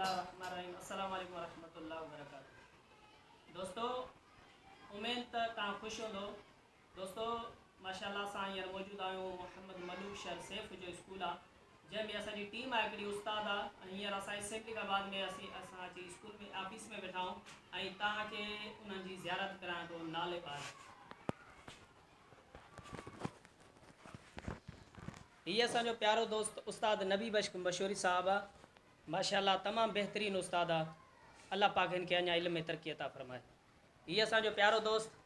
الله الرحمن الرحيم السلام عليڪم ورحمة الله وبرڪاته دوستو اميد ته توهان خوش هوندو دوستو ماشاءالله اسان هينئر موجود آهيون محمد ملوڪ شهر سيف جو اسڪول آ جنهن ۾ اسان جي ٽيم آهي هڪڙي استاد آ ۽ هينئر اسان اسيمبلي کان بعد ۾ اسين اسان اچي اسڪول ۾ آفيس ۾ ويٺا آهيون ۽ توهان کي انهن جي زيارت ڪرايان ٿو نالي پار هي اسان جو پيارو دوست استاد نبي بخش مشوري صاحب آ ماشاءالله تمام بهترين استاد آ الله پاڪ هن کي اڃا علم ۾ ترقي عطا فرمائي هي اسان جو پيارو دوست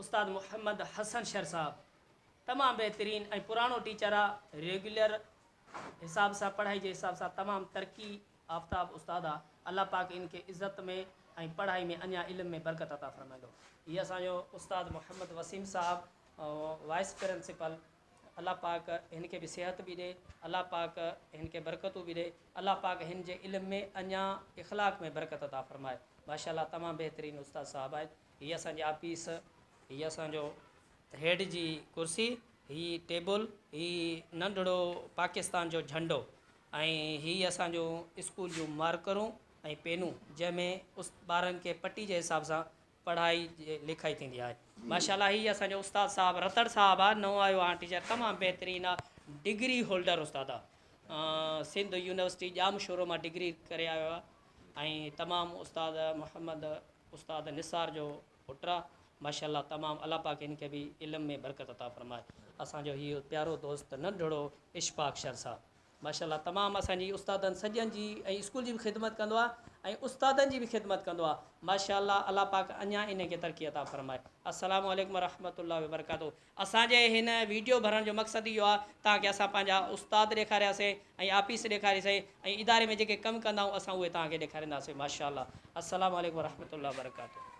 استاد محمد حسن شر صاحب تمام بهترين ۽ پراڻو ٽيچر آ ريگيولر حساب سان پڙهائي جي حساب سان تمام ترقي آفتاب استاد آ الله پاڪ ان کي عزت ۾ ۽ پڙهائي ۾ اڃا علم ۾ برڪت عطا فرمائيندو هي اسان جو استاد محمد وسيم صاحب وائس پرنسپل الله پاڪ هن کي به صحت به ڏي الله پاڪ هن کي برڪتون به ڏي الله پاڪ هن جي علم ۾ اڃا اخلاق ۾ برڪت عطا فرمائي ماشاءالله تمام بهترين استاد صاحب آهن هي اسان جي آفيس، هي اسان جو هيڊ جي ڪرسي، هي ٽيبل، هي ننڍڙو پاڪستان جو جهنڊو ۽ هي اسان جو اسڪول جون مارڪرون ۽ پينون جنهن ۾ ٻارن کي پٽي جي حساب سان پڙهائي لکائي ٿيندي آهي. ماشاءالله هي اسان جو استاد صاحب رتڙ صاحب آ نئون آيو آ ٽيچر تمام بهترين آ ڊگري هولڊر استاد آ سنڌ يونيورسٽي ڄامشورو مان ڊگري ڪري آيو آ ۽ تمام استاد محمد استاد نثار جو پٽ آ ماشاءالله تمام الله پاڪ هن کي به علم ۾ برڪت عطا فرمائي اسان جو هي پيارو دوست ننڍڙو اشفاق شر صاحب ماشاءالله تمام اسان جي استادن سڄن جي ۽ اسڪول جي به خدمت ڪندو آ ۽ استادن جي به خدمت ڪندو آ ماشاءالله الله پاڪ اڃا ان کي ترقي عطا فرمائي السلام عليڪم ورحمة الله وبرڪاته اسان جي هن ويڊيو ڀرڻ جو مقصد اهو آهي توهان کي اسان پنهنجا استاد ڏيکارياسين ۽ آفيس ڏيکاريسين ۽ اداري ۾ جيڪي ڪم ڪندا آهيون اسان اهي توهان کي ڏيکارينداسين ماشاءالله السلام عليڪم ورحمة الله وبرڪاته.